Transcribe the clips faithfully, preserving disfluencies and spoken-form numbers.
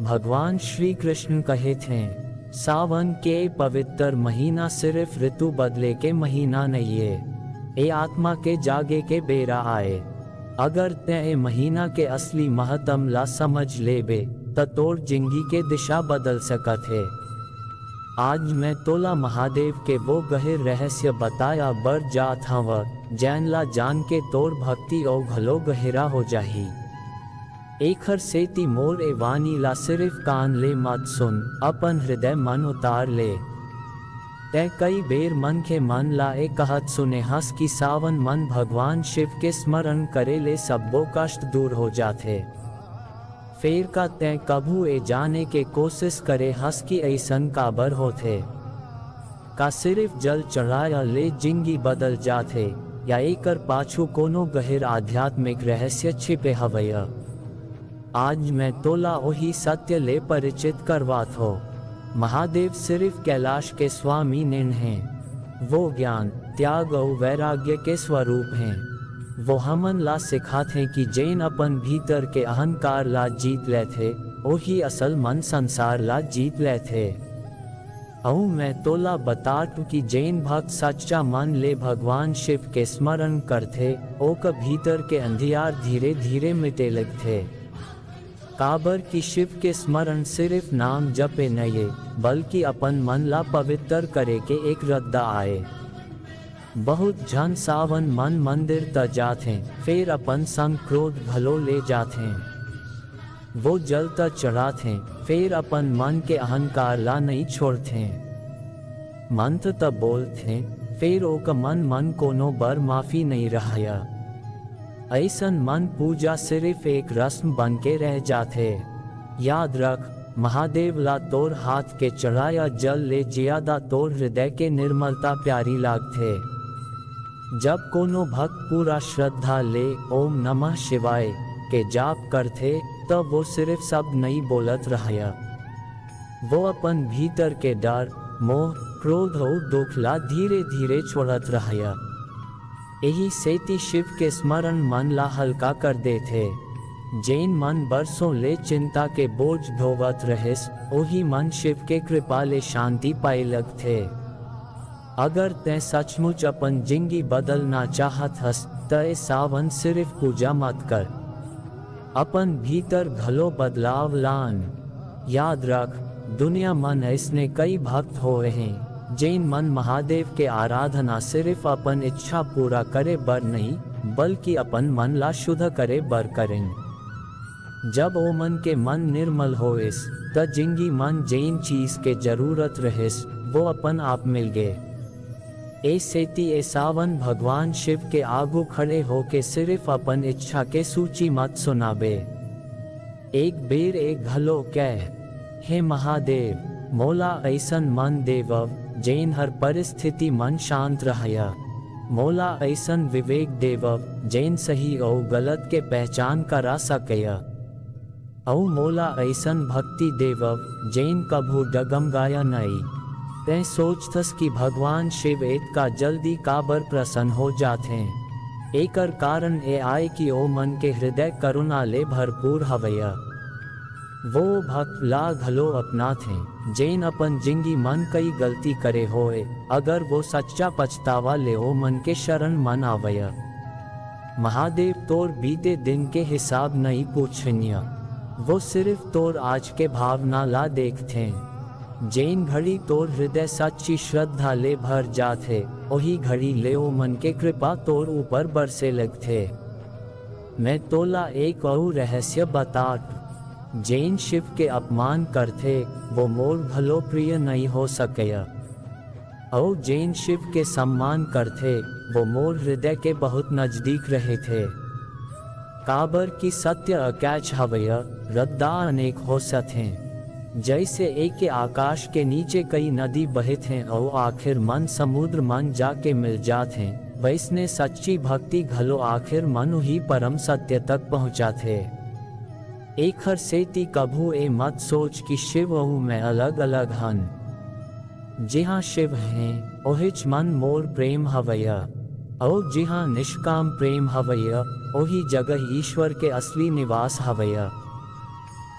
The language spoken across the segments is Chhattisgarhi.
भगवान श्री कृष्ण कहे थे, सावन के पवित्र महीना सिर्फ ऋतु बदले के महीना नहीं है, ए आत्मा के जागे के बेरा आए। अगर तै ए महीना के असली महत्तम ला समझ लेबे, त तोर जिंदगी के दिशा बदल सकत हे। आज मैं तोला महादेव के वो गहिर रहस्य बताया बर जात हव, जैन ला जान के तोर भक्ति अउ घलो गहिरा हो जाही। एखर सेती मोर ए वाणी ला सिर्फ कान ले मत सुन, अपन हृदय मन उतार ले। तै कई बेर मनखे मन ला ए कहत सुने हस कि सावन मन भगवान शिव के स्मरण करे ले सब्बो कष्ट दूर हो जाथे। फेर का तै कभू ए जाने के कोशिश करे हस कि अइसन काबर होथे? का सिर्फ जल चढ़ाया ले जिंदगी बदल जाथे, या एकर पाछू कोनो गहिर आध्यात्मिक रहस्य छिपे हवय? आज मैं तोला ओही सत्य ले परिचित करवात हो। महादेव सिर्फ कैलाश के स्वामी नैन हैं। वो ज्ञान, त्याग अउ वैराग्य के स्वरूप हैं। वो हमन ला सिखाथे कि जैन अपन भीतर के अहंकार ला जीत लेथे, ओही असल मन संसार ला जीत लेथे। अउ मैं तोला बतात हूं कि जैन भक्त सच्चा मन ले भगवान शिव के स्मरण करथे, ओकर भीतर के अंधियार धीरे-धीरे मिटे लगथे। काबर कि शिव के स्मरण सिर्फ नाम जपे नइये, बल्कि अपन मन ला पवित्र करे के एक रद्दा आए। बहुत झन सावन मन मंदिर त जाथें, फेर अपन संग क्रोध घलो ले जाथें। वो जल त चढ़ाथें, फेर अपन मन के अहंकार ला नइ छोड़थें। मंत्र त बोलथें, फेर ओकर मन मन कोनो बर माफी नइ रहय। अइसन मन पूजा सिर्फ एक रस्म बन के रह जाथे। याद रख, महादेव ला तोर हाथ के चढ़ाया जल ले जियादा तोर हृदय के निर्मलता प्यारी लागथे। जब कोनो भक्त पूरा श्रद्धा ले ओम नमः शिवाय के जाप करथे, त वो सिर्फ शब्द नइ बोलत रहय। वो अपन भीतर के डर, मोह, क्रोध अउ दुख ला धीरे-धीरे छोड़त रहय। एही सेती शिव के स्मरण मन ला हल्का कर देथे। जैन मन बरसों ले चिंता के बोझ ढोवत रहिस, ओही मन शिव के कृपा ले शांति पाए लगथे। अगर तैं सचमुच अपन जिंदगी बदलना चाहत हस, त ए सावन सिर्फ पूजा मत कर, अपन भीतर घलो बदलाव लान। याद रख, दुनिया मन अइसने कई भक्त होए हैं, जेन मन महादेव के आराधना सिर्फ अपन इच्छा पूरा करे बर नहीं, बल्कि अपन मन ला शुद्ध करे बर करें। जब ओमन के मन निर्मल होइस, त जिंदगी मन जेन चीज के जरूरत रहिस, वो अपन आप मिल गे। ए सेती ए सावन भगवान शिव के आगू खड़े होके सिर्फ अपन इच्छा के सूची मत सुनाबे। एक बेर ए घलो कह, "हे महादेव, मोला अइसन मन देवव, जेन हर परिस्थिति मन शांत रहय। मोला अइसन विवेक देवव, जेन सही अउ गलत के पहचान करा सकय। अउ मोला अइसन भक्ति देवव, जेन कभू डगमगाय नइ।" तैं सोचथस कि भगवान शिव एतका जल्दी काबर प्रसन्न हो जाथें? एकर कारण ए आय कि ओमन के हृदय करुणा ले भरपूर हवय। वो भक्त ला घलो अपनाथें, जेन अपन जिंदगी मन कई गलती करे होए, अगर वो सच्चा पछतावा ले ओमन के शरण मन आवय। महादेव तोर बीते दिन के हिसाब नइ पूछनिया, वो सिर्फ तोर आज के भावना ला देखथें। जेन घड़ी तोर हृदय सच्ची श्रद्धा ले भर जाथे, ओही घड़ी ले ओमन के कृपा तोर ऊपर बरसे लगथे। मैं तोला एक अउ रहस्य बतात, जेन शिव के अपमान करथे, वो मोर घलो प्रिय नइ हो सकय। अउ जेन शिव के सम्मान करथे, वो मोर हृदय के बहुत नजदीक रहिथे। काबर कि सत्य अकैच हवय, रद्दा अनेक हो सकथें। जइसे एक के आकाश के नीचे कई नदी बहिथें अउ आखिर मन समुद्र मन जाके मिल जाथें, वइसने सच्ची भक्ति घलो आखिर मन उही परम सत्य तक पहुंचाथे। एखर सेती कभू ए मत सोच कि शिव अउ मैं अलग-अलग हन। जिहां शिव हें, ओहिच मन मोर प्रेम हवय, अउ जिहां निष्काम प्रेम हवय, ओही जगह ईश्वर के असली निवास हवय।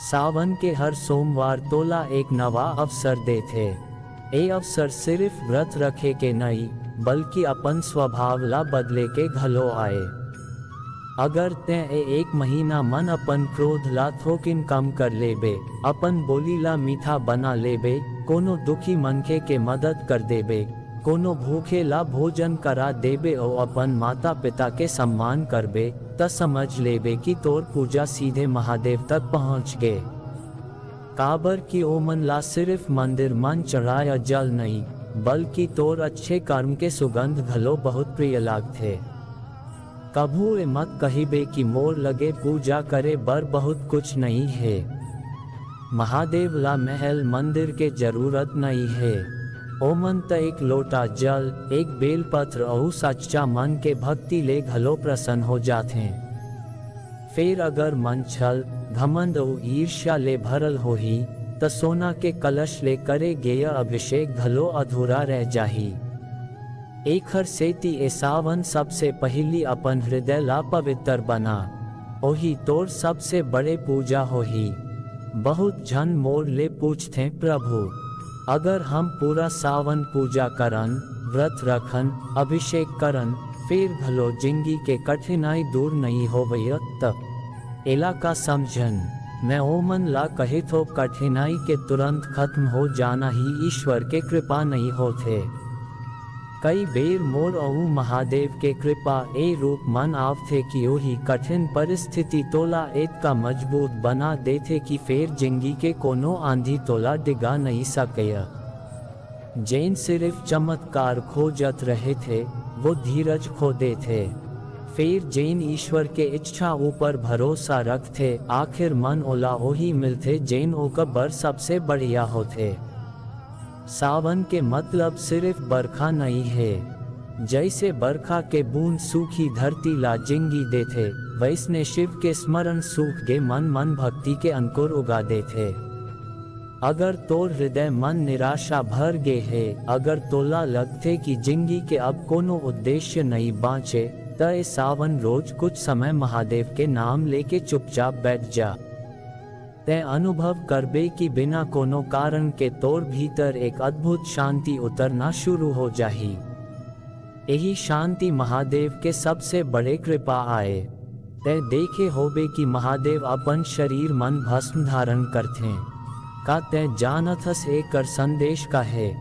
सावन के हर सोमवार तोला एक नवा अवसर देथे। ए अवसर सिर्फ व्रत रखे के नई, बल्कि अपन स्वभाव ला बदले के घलो आए। अगर तैं ए एक महीना मन अपन क्रोध ला थोकिन कम कर लेबे, अपन बोली ला मीठा बना लेबे, कोनो दुखी मनखे के मदद कर देबे, कोनो भूखे ला भोजन करा देबे अउ अपन माता पिता के सम्मान करबे, त समझ लेबे कि तोर पूजा सीधे महादेव तक पहुंच गे। काबर कि ओमन ला सिर्फ मंदिर मन चढ़ाया जल नई, बल्कि तोर अच्छे कर्म के सुगंध घलो बहुत प्रिय लागथे। कभू ए मत कहिबे कि मोर लगे पूजा करे बर बहुत कुछ नई हे। महादेव ला महल मंदिर के जरूरत नई हे। ओमन त एक लोटा जल, एक बेलपत्र अउ सच्चा मन के भक्ति ले घलो प्रसन्न हो जाथें। फेर अगर मन छल, घमंड अउ ईर्ष्या ले भरल होही, त सोना के कलश ले करे गेय अभिषेक घलो अधूरा रह जाही। एखर सेती ए सावन सबसे पहिली अपन हृदय ला पवित्र बना। ओही तोर सबसे बड़े पूजा होही। बहुत झन मोर ले पूछथें, "प्रभु, अगर हम पूरा सावन पूजा करन, व्रत रखन, अभिषेक करन, फेर घलो जिंदगी के कठिनाई दूर नई होवय, त एला का समझन?" मैं ओमन ला कहिथों, कठिनाई के तुरंत खत्म हो जाना ही ईश्वर के कृपा नई होथे। कई बेर मोर अउ महादेव के कृपा ए रूप मन आवथे कि ओही कठिन परिस्थिति तोला एतका मजबूत बना देथे कि फेर जिंदगी के कोनो आंधी तोला डिगा नई सकय। जेन सिर्फ चमत्कार खोजत रहिथे, वो धीरज खो देथे। फेर जेन ईश्वर के इच्छा ऊपर भरोसा रखथे, आखिर मन ओला ओही मिलथे, जेन ओकर बर सबसे बढ़िया होथे। सावन के मतलब सिर्फ बरखा नई हे। जइसे बरखा के बूंद सूखी धरती ला जिंदगी देथे, वइसने शिव के स्मरण सूख गे मन मन भक्ति के अंकुर उगा देथे। अगर तोर हृदय मन निराशा भर गे हे, अगर तोला लगथे कि जिंदगी के अब कोनो उद्देश्य नई बांचे, त ए सावन रोज कुछ समय महादेव के नाम लेके चुपचाप बैठ जा। तैं अनुभव करबे कि बिना कोनो कारण के तोर भीतर एक अद्भुत शांति उतरना शुरू हो जाही। एही शांति महादेव के सबसे बड़े कृपा आय। तैं देखे होबे कि महादेव अपन शरीर मन भस्म धारण करथें। का तैं जानत हस एकर संदेश का हे?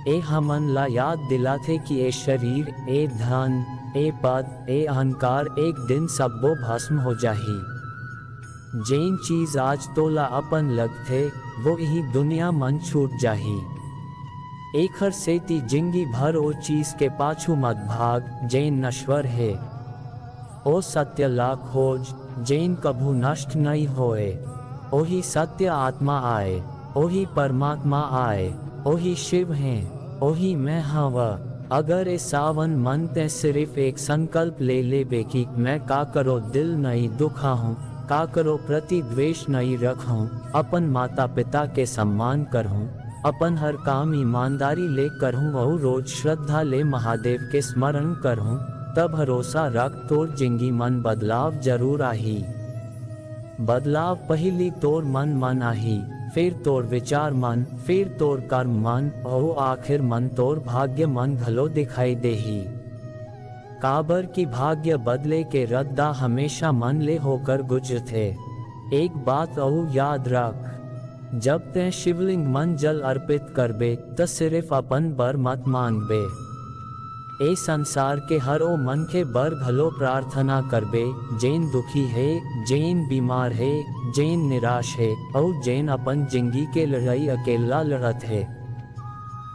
ए हमन ला याद दिलाथे कि ए शरीर, ए धन, ए पद, ए अहंकार एक दिन सब्बो भस्म हो जाही। जेन चीज आज तोला अपन लगथे, वो इही दुनिया मन छूट जाही। एखर सेती जिंदगी भर ओ चीज के पाछू मत भाग, जेन नश्वर हे। ओ सत्य ला खोज, जेन कभू नष्ट नई होए। ओही सत्य आत्मा आय, ओही परमात्मा आय, ओही शिव हें, ओही मैं हवं। अगर ए सावन मन तैं सिर्फ एक संकल्प ले लेबे कि मैं काकरो दिल नई दुखाहूं, काकरो प्रति द्वेष नई रखहूं, अपन माता पिता के सम्मान करहूं, अपन हर काम ईमानदारी ले करहूं अउ रोज श्रद्धा ले महादेव के स्मरण करहूं, त भरोसा रख, तोर जिंदगी मन बदलाव जरूर आही। बदलाव पहिली तोर मन मन आही, फेर तोर विचार मन, फेर तोर कर्म मन, अउ आखिर मन तोर भाग्य मन घलो दिखाई देही। काबर कि भाग्य बदले के रद्दा हमेशा मन ले होकर गुजरथे। एक बात अउ याद रख, जब तैं शिवलिंग मन जल अर्पित करबे, त सिर्फ अपन बर मत मांगबे। ए संसार के हर ओ मनखे बर घलो प्रार्थना करबे, जेन दुखी हे, जेन बीमार हे, जेन निराश हे, अउ जेन अपन जिंदगी के लड़ाई अकेल्ला लड़त हे।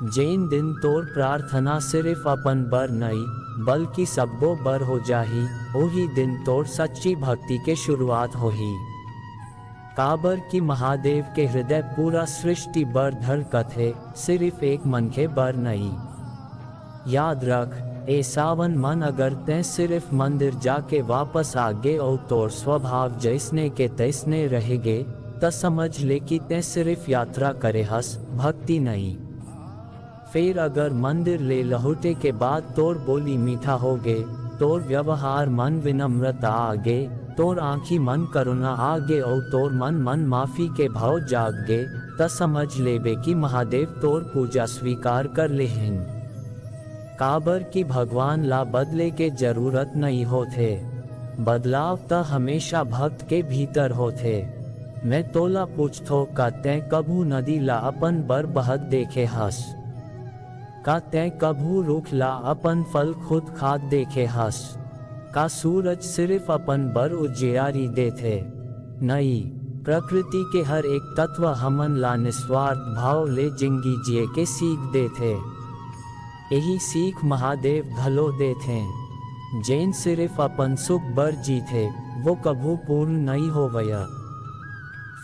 जेन दिन तोर प्रार्थना सिर्फ अपन बर नई, बल्कि सब्बो बर हो जाही, ओही दिन तोर सच्ची भक्ति के शुरुआत होही। काबर कि महादेव के हृदय पूरा सृष्टि बर धड़कत हे, सिर्फ एक मनखे बर नई। याद रख, ए सावन मन अगर तैं सिर्फ मंदिर जाके वापस आ गे अउ तोर स्वभाव जइसने के तइसने रह गे, त समझ ले कि तैं सिर्फ यात्रा करे हस, भक्ति नई। फेर अगर मंदिर ले लहुटे के बाद तोर बोली मीठा हो गे, तोर व्यवहार मन विनम्रता आ गे, तोर आँखी मन करुणा आ गे अउ तोर मन मन माफी के भाव जाग गे, त समझ लेबे कि महादेव तोर पूजा स्वीकार कर लेहिन। काबर कि भगवान ला बदले के जरूरत नइ होथे। बदलाव त हमेशा भक्त के भीतर होथे। मैं तोला पूछथो, का तैं कभू नदी ला अपन बर बहत देखे हस? का तैं कभू रूख ला अपन फल खुद खात देखे हस? का सूरज सिर्फ अपन बर उजियारी देथे? नइ, प्रकृति के हर एक तत्व हमन ला निस्वार्थ भाव ले जिंदगी जिए के सीख देथे। एही सीख महादेव घलो देथे। जेन सिर्फ अपन सुख बर जीथे, वो कभू पूर्ण नइ होवय।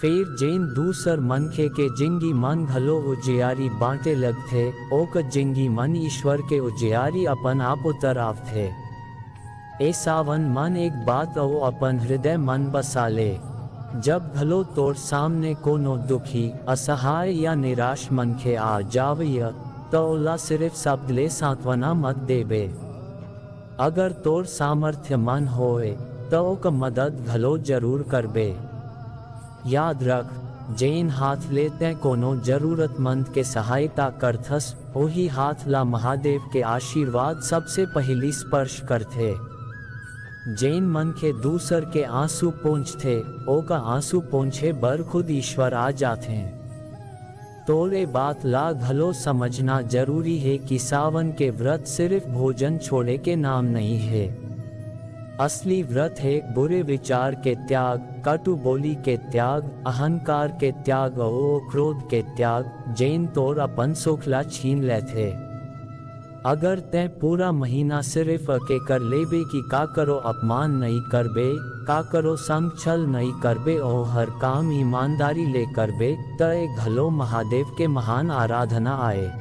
फेर जेन दूसर मनखे के जिंदगी मन घलो उजियारी बांटे लगथे, ओकर जिंदगी मन ईश्वर के उजियारी अपन आप उतर आवथे। ए सावन मन एक बात अउ अपन हृदय मन बसा ले। जब घलो तोर सामने कोनो दुखी, असहाय या निराश मनखे आ जावय, त ओला सिर्फ शब्द ले सांत्वना मत देबे। अगर तोर सामर्थ्य मन होए, त ओकर मदद घलो जरूर करबे। याद रख, जेन हाथ ले तैं कोनो जरूरतमंद के सहायता करथस, ओही हाथ ला महादेव के आशीर्वाद सबसे पहिली स्पर्श करथे। जेन मनखे दूसर के आंसू पोंछथे, ओकर आंसू पोंछे बर खुद ईश्वर आ जाथे। तोर ए बात ला घलो समझना जरूरी हे कि सावन के व्रत सिर्फ भोजन छोड़े के नाम नइ हे। असली व्रत हे बुरे विचार के त्याग, कटु बोली के त्याग, अहंकार के त्याग अउ क्रोध के त्याग, जेन तोर अपन सुख ला छीन लेथे। अगर तैं पूरा महीना सिर्फ एके कर लेबे कि काकरो अपमान नइ करबे, काकरो संग छल नइ करबे अउ हर काम ईमानदारी ले करबे, त ए घलो महादेव के महान आराधना आय।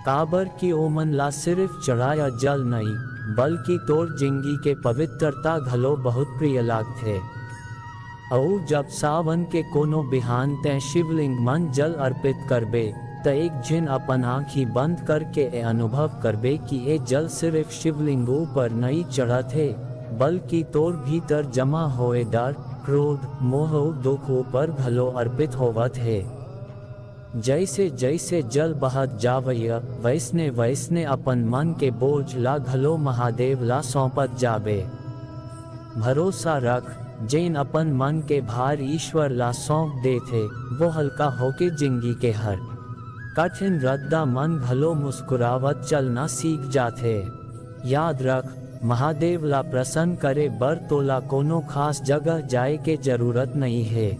काबर कि ओमन ला सिर्फ चढ़ाया जल नइ, बल्कि तोर जिंदगी के पवित्रता घलो बहुत प्रिय लागथे। अउ जब सावन के कोनो बिहान तैं शिवलिंग मन जल अर्पित करबे, त एक झिन अपन आंखी बंद करके ए अनुभव करबे कि ए जल सिर्फ शिवलिंग ऊपर नइ चढ़त हे, बल्कि तोर भीतर जमा होए डर, क्रोध, मोह अउ दुख ऊपर घलो अर्पित होवत हे। जइसे जइसे जल बहत जावय, वइसने वइसने अपन मन के बोझ ला घलो महादेव ला सौंपत जाबे। भरोसा रख, जेन अपन मन के भार ईश्वर ला सौंप देथे, वो हल्का होके जिंदगी के हर कठिन रद्दा मन घलो मुस्कुरावत चलना सीख जाथे। याद रख, महादेव ला प्रसन्न करे बर तोला कोनो खास जगह जाए के जरूरत नइ हे।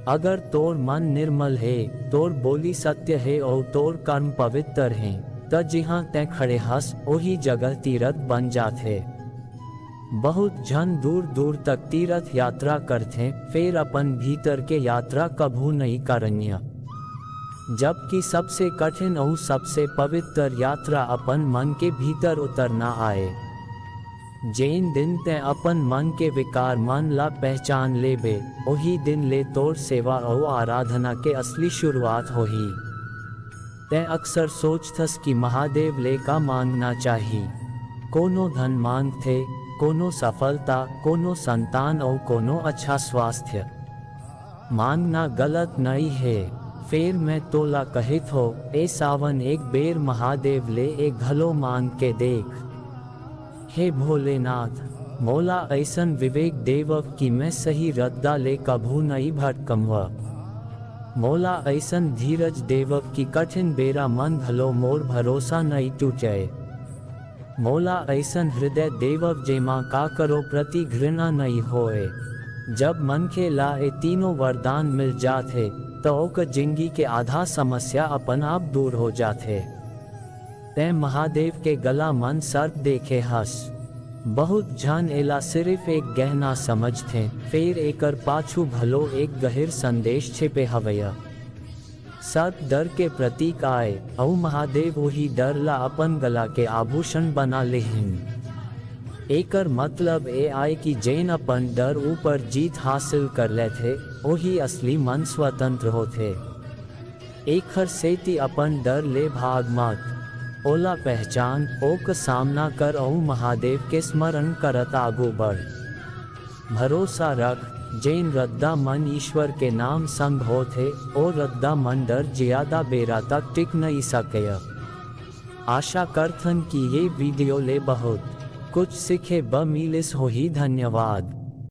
अगर तोर मन निर्मल हे, तोर बोली सत्य हे अउ तोर कर्म पवित्र हे, त जिहां तैं खड़े हस, ओही जगह तीरथ बन जाथे। बहुत झन दूर-दूर तक तीरथ यात्रा करथें, फेर अपन भीतर के यात्रा कभू नइ करंय। जबकि सबसे कठिन अउ सबसे पवित्र यात्रा अपन मन के भीतर उतरना आय। जेन दिन तैं अपन मन के विकार मन ला पहचान लेबे, ओही दिन ले तोर सेवा अउ आराधना के असली शुरुआत होही। तैं अक्सर सोचथस कि महादेव ले का मांगना चाही। कोनो धन मांगथे, कोनो सफलता, कोनो संतान अउ कोनो अच्छा स्वास्थ्य। मांगना गलत नइ हे। फेर मैं तोला कहिथों, ए सावन एक बेर महादेव ले ए घलो मांग के देख। हे भोलेनाथ, मोला अइसन विवेक देवव कि मैं सही रद्दा ले कभू नइ भटकंव। मोला अइसन धीरज देवव कि कठिन बेरा मन घलो मोर भरोसा नइ टूटय। मोला अइसन हृदय देवव जेमा काकरो प्रति घृणा नइ होय। जब मनखे ला ए तीनों वरदान मिल जाथे, त ओकर जिंदगी के आधा समस्या अपन आप दूर हो जाथे। तैं महादेव के गला मन सर्प देखे हस। बहुत झन एला सिर्फ एक गहना समझथें, फेर एकर पाछू घलो एक गहिर संदेश छिपे हवय। सर्प डर के प्रतीक आय, अउ महादेव ओही डर ला अपन गला के आभूषण बना लेहिन। एकर मतलब ए आय कि जेन अपन डर ऊपर जीत हासिल कर लेथे, ओही असली मन स्वतंत्र होथे। एखर सेती अपन डर ले भाग मत। ओला पहचान, ओकर सामना कर अउ महादेव के स्मरण करत आगू बढ़। भरोसा रख, जेन रद्दा मन ईश्वर के नाम संग होथे, ओ रद्दा मन डर जियादा बेरा तक टिक नइ सकय। आशा करथन कि ये वीडियो ले बहुत कुछ सीखे ब मिलिस होही। धन्यवाद।